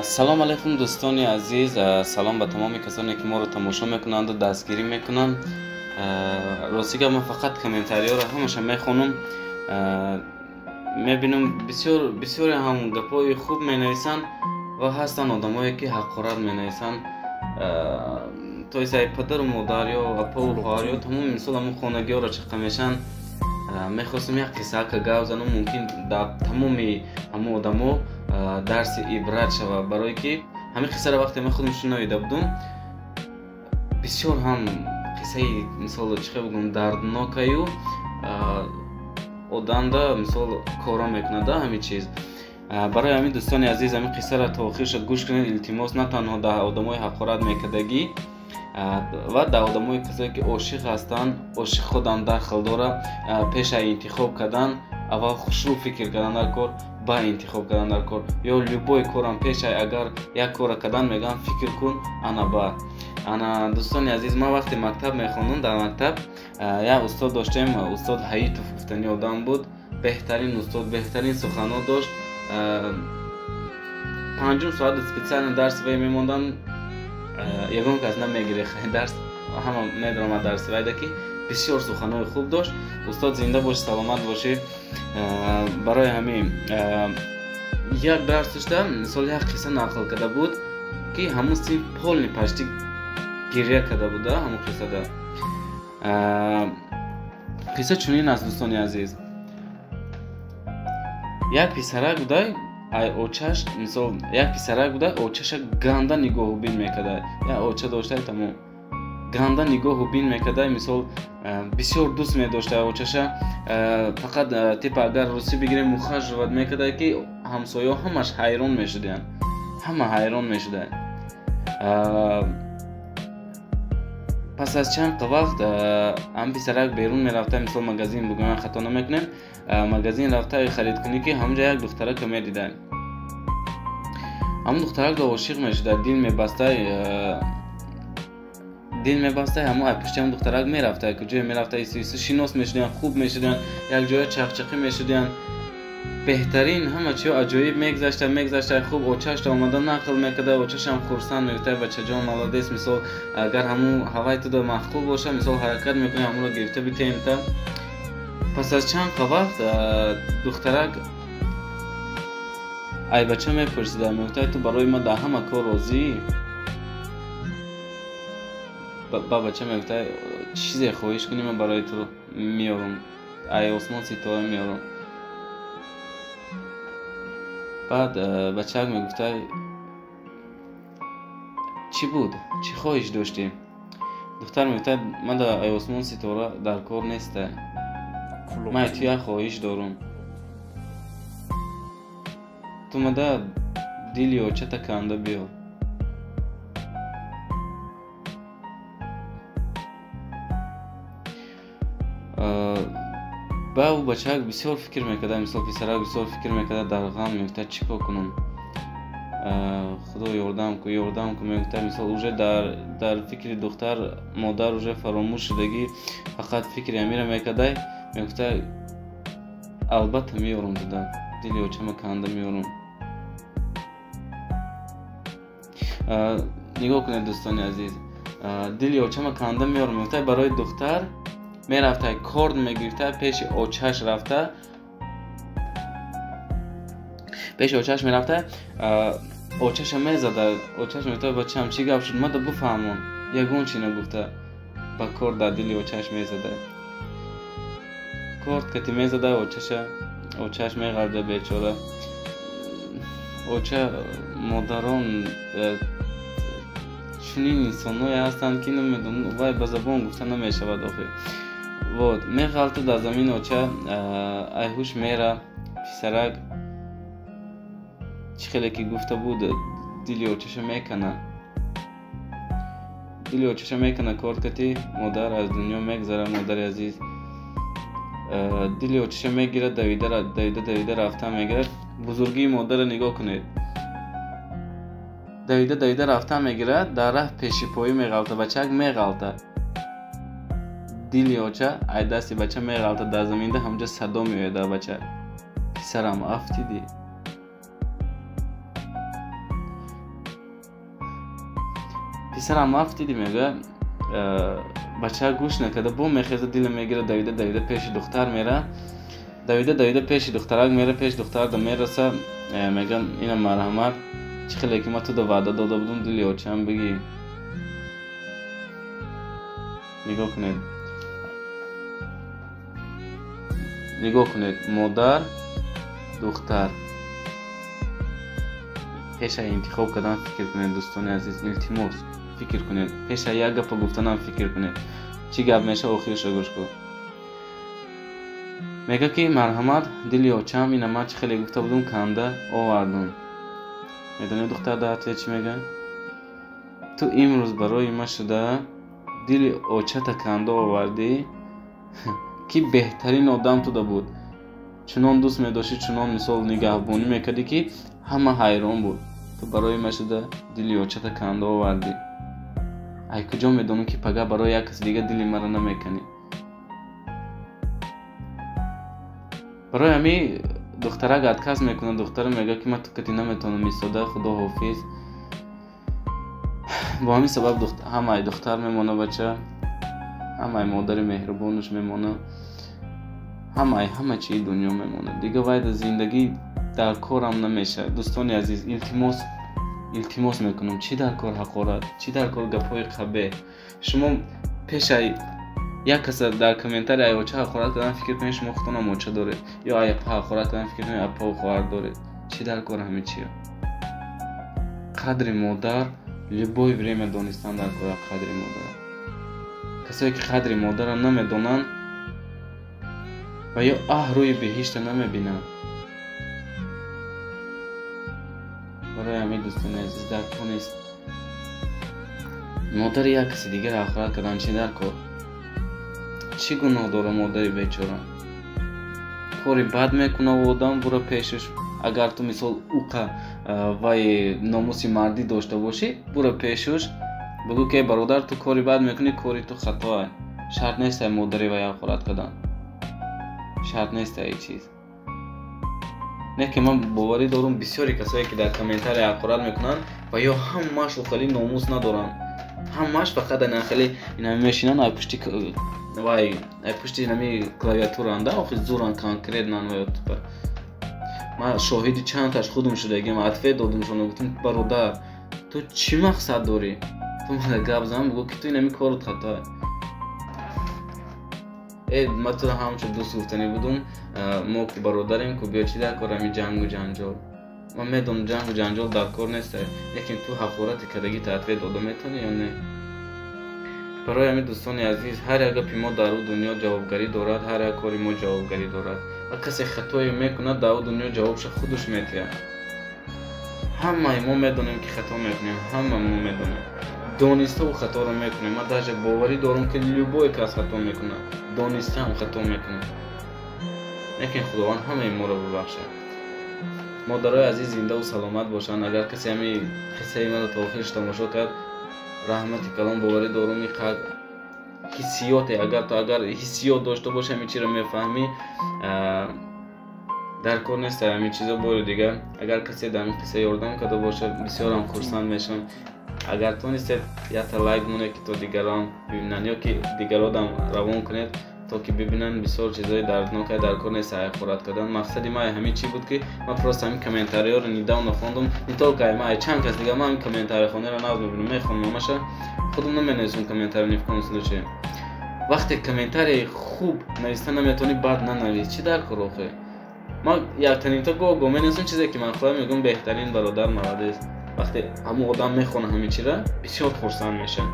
Салом алейкум, дӯстони азиз, салом ба тамоми касоне, ки моро тамошо мекунанду дастгирӣ мекунанд. Рости гап, ман фақат комментариёро ҳамаша мехонам, мебинам, бисёр бисёре ҳам гапҳои хуб менависанд ва ҳастанд одамое, ки ҳақорат менависанд, то есть ай падару модар ё апаву хоҳар ё тамоми, мисол, ҳамун хонагиҳоро чақа мешаванд. Мехостам як қиссака гап занам, мумкин дар тамоми ҳамун одамо дарси ибрат шавад, барое ки ҳамин қиссаро вақте ман худам шунавида будум, бисёр ҳам қиссаи, мисол, чӣ хел бигӯям, дарднокаю одамда, мисол, кора мекунада ҳамин чиз. Барои ҳамин, дӯстони азиз, ҳамин қиссаро то охирша гӯш кунед, илтимос. На танҳо дар одамои ҳақорат мекардагӣ ва дар одамои касое, ки ошиқ ҳастанд, ошиқ худам дахл дорад. Пеша интихоб кардан аввал хушрӯ фикр кардан дар кор, ба интихоб кардан дар кор ё любой корам пеша, агар як кора кардан мегӯям, фикр кун. Ана ба ана, дӯстони азиз, ман вақте мактаб мехондам, дар мактаб як устод доштем, устод Ҳаитов гуфтани одам буд, беҳтарин устод, беҳтарин суханҳо дошт. Панҷум соат специально дарси вай мемондам, ягон кас намегирехт дарс, ҳама медаромад дарси вайда, ки бисёр суханҳои хуб дошт. Устод, зинда бошӣ, саломат бошӣ. Барои ҳамин як дарс дошта, мисол, як қисса нақл карда буд, ки ҳамун синф полный почти гиря карда буда ҳамун қиссада. Қисса чунин аст, дӯстони азиз: як писарак буда, ай очаш, мисол, як писарак буда, очаша ганда нигоҳубин мекарда. Як оча дошта, тамом, ганда нигоҳубин мекарда, мисол, бисёр дӯст медошта очаша, фақат типа, агар русӣ бигирем, ухаживать мекарда, ки ҳамсояҳо ҳамаш ҳайрон мешудаянд, ҳама ҳайрон мешуданд. Пас аз чанд вақт ҳам писарак берун мерафта, мисол, магазин бигӯям, хато намекунем, магазин рафта харидкунӣ, ки ҳамунҷа як духтарака медида. Ҳамун духтаракро ошиқ мешуда, дил мебаста, дил мебаста. Ҳамун ай пушти ҳамун духтарак мерафта, куҷое мерафта, ису ису шинос мешудиянд, хуб мешудиянд, якҷоя чақчақӣ мешудиянд, беҳтарин, ҳама чиё аҷоиб мегзашта, мегзашта хуб. Очашро омада нақл мекарда, очашам хурсанд, мегуфта: «Бачаҷон, молодец, мисол, агар ҳамун ҳавай туда маъқул боша, мисол, ҳаракат мекунем, ҳамунро гирифта битем». Та пас аз чанд вақт духтарак ай бача мепурсида, мегуфта: «Ту барои ма дар ҳама кор розӣ?» Ба бача мегуфта: «Чизе хоҳиш кунӣ, ман барои ту меорам, ай осмон ситора меорам». Баъд бачаак мегуфта: «Чӣ буд, чӣ хоҳиш доштӣ?» Духтар мегуфта: «Ман дар ай осмон ситора дар кор неста, ман ай ту як хоҳиш дорам: ту мада дили очата канда биёр». Ба ӯ бачаак бисёр фикр мекарда, мисол, писарак бисёр фикр мекарда, дар ғам, мегуфта: «Чӣ кор кунам? Худо, ёрдам ку, ёрдам ку», мегуфта. Мисол, уже дар фикри духтар, модар уже фаромӯш шудагӣ, фақат фикри ҳамира мекардай. Мегуфта: «Албатта меёрам, дуда дили очама канда меёрам». Нигоҳ кунед, дӯстони азиз, дили очама канда меёрам, мегуфта. Барои духтар мерафта, корд мегирифта, пеши очаш рафта, пеши очаш мерафта, очаша мезада. Очаш мегуфта: «Бачам, чӣ гап шуд, мада буфаҳмон». Ягон чи нагуфта, ба корд дар дили очаш мезада, корд кати мезада очаша. Очаш меғарда, бечора оча. Модарон чунин инсонҳое ҳастанд, ки намедонам, вай ба забон гуфта намешавад охир. Вот, меғалта дар замин, оча айҳуш мера. Писарак чӣ хеле ки гуфта буд, дили очаша мекана, дили очаша мекана корд кати. Модар аз дунё мегзара, модари азиз. Дили очаша мегирад, давида, давида, давида рафта мегирад. Бузургии модарро нигоҳ кунед. Давида, давида рафта мегирад, дар раҳ пешипоӣ меғалта, бачак меғалта, дили оча ай дасти бача меғалта дар заминда. Ҳамҷа садо меояд дар бача: «Писарам, афтидӣ». Писарам афтиди мега, бача гӯш накарда, бо мехеза, дила мегира, давида давида пеши духтар мера, давида давида пеши духтарак мера, пеши духтар да мераса, мегам ина марҳамат, чӣ хеле ки ман туда ваъда дода будум, дили очам бигӣ. Нигоҳ кунед, нигоҳ кунед, модар, духтар. Пеша интихоб кардан фикр кунед, дӯстони азиз, илтимос, фикр кунед. Пеша як гапа гуфтанам фикр кунед. Чӣ гап меша, охирша гӯш кун. Мега ки марҳамат, дили очам, ина ман чӣ хеле гуфта будум, канда овардум. Медонед духтар дар ответ чӣ мега? Ту имрӯз барои ма шуда дили очата канда овардӣ, ки беҳтарин одам туда буд. Чунон дӯст медоштӣ, чунон мисол нигаҳбонӣ мекардӣ, ки ҳама ҳайрон буд. Ту барои ма шуда дили очата канда овардӣ. Ай куҷо медонам, ки пага барои як каси дига дили маро намеканӣ. Барои ҳамин духтарак отказ мекунад. Духтара мега ки ман ту кати наметавонам истода, худо ҳофиз. Бо ҳамин сабаб ҳамаи духтар мемона бача, ҳамаи модари меҳрубонаш мемона, ҳамаи ҳама чии дунё мемона. Дига вай дар зиндагӣ дар корам намешавад. Дӯстони азиз, илтимос, илтимос мекунам, чӣ дар кор ҳақорат, чӣ дар кор гапҳои қабеҳ. Шумо пешаи як каса дар комментария ай оча ҳақорат кардан фикр кунед, шумо худтонам оча доред, ё ай апа ҳақорат кардан фикр кунед, апаву хоҳар доред. Чӣ дар кор ҳамин чиё? Қадри модар любое время донистан дар кор, қадри модар. Касое ки қадри модарро намедонанд ва ё аҳ рӯи беҳишта намебинанд. Барои ҳамин дӯстони азиз, дар кор нест модари як каси дигар ҳақорат кардан. Чӣ дар кор? Чӣ гуноҳ дора модари бечора? Кори бад мекунад одам, бура пешаш. Агар ту мисол уқа вай номуси мардӣ дошта бошӣ, бура пешаш бигӯ ки бародар, ту кори бад мекунӣ, кори ту хатоа. Шарт нест ай модари вай ҳақорат кардан, шарт нест ай чиз. Не ки ман боварӣ дорум, бисёре касое ки дар комментария ҳақорат мекунанд ва ё ҳамааш хеле номус надоранд, ҳамааш фақат ана хеле ина мешинанд ай пушти вай, ай пушти нами клавиатуранда, охи зуран конкретно ва типа. Ман шоҳиди чандташ худум шудагим, ответ додум шуно, гуфтам бародар, ту чӣ мақсад дорӣ? Ту мана гап зан, бигӯ ки ту инами корот хатоа. Ман туро ҳамчун дӯст гуфтанӣ будум, мо ку бародарем, ку биё чӣ дар кор ҳамин ҷангу ҷанҷол. Ман медонам ҷангу ҷанҷол дар кор нест, лекин ту ҳақорати кардагита ответ дода метавонӣ ё не? Барои ҳамин дӯстони азиз, ҳар як гапи мо дар ӯ дунё ҷавобгарӣ дорад, ҳар як кори мо ҷавобгарӣ дорад. Ва касе хатое мекунад, дар ӯ дунё ҷавобша худаш метиҳад. Ҳамаи мо медонем ки хато мекунем, ҳама мо медонем. Дониставу хаторо мекунем. Ман даже боварӣ дорам ки любой кас хато мекунад, дониста ҳам хато мекунад. Лекин Худованд ҳамаи моро бибахшад. Модарои азиз зиндаву саломат бошанд. Агар касе ҳамин қиссаи маро то охираш тамошо кард, раҳмати калон, боварӣ дорум ин қадр ҳиссиёте, агар ту агар ҳиссиёт дошта бошӣ, ҳамин чиро мефаҳмӣ. Дар кор нест ҳамин чизо. Бори дигар агар касе дар ҳамин қисса ёрдам карда бошад, бисёрам хурсанд мешавам. Агар тонистед якта лайк монед, ки то дигарон бибинанд, ё ки дигародам равон кунед, то ки бибинанд. Бисёр чизои дарднока дар кор нест ҳақорат кардан. Мақсади ман ҳамин чӣ буд, ки ман просто ҳамин комментариёро недавно хондум. Не только ман, ай чанд кас дигар, ман ҳамин комментарияхонаро нағз мебинам, мехонам ҳамаша, худам наменависам комментарий ни в коем случае. Вақте комментарии хуб нависта наметавонӣ, бад нанавис. Чӣ дар кор охе? Ман яктанинта гоҳ менависам чизе ки ман хоҳам, мегӯям беҳтарин бародар, молодец. Вақте ҳамон одам мехона ҳамин чиза, бисёр хурсанд мешавад.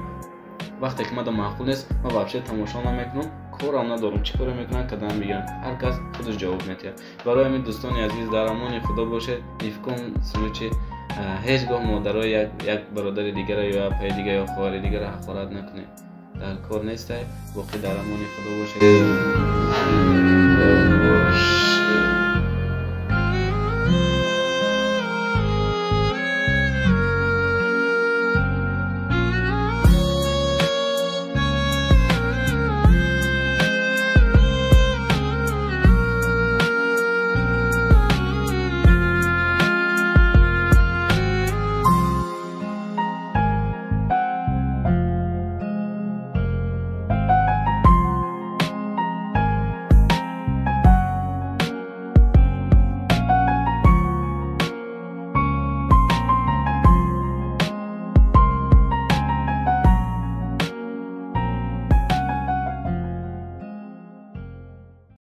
Вақте ки мада маъқул нест, ман вообще тамошо намекунам, корам надорам, чӣ коре мекунам, кадам мегирам. Ҳар кас худаш ҷавоб метиҳад. Барои ҳамин дӯстони азиз, дар амони Худо бошед. Ни в коем случае ҳеҷ гоҳ модарои як бародари дигара ё апаи дигар ё хоҳари дигара ҳақорат накунед. Дар кор нестай. Боқӣ дар амони Худо бошед.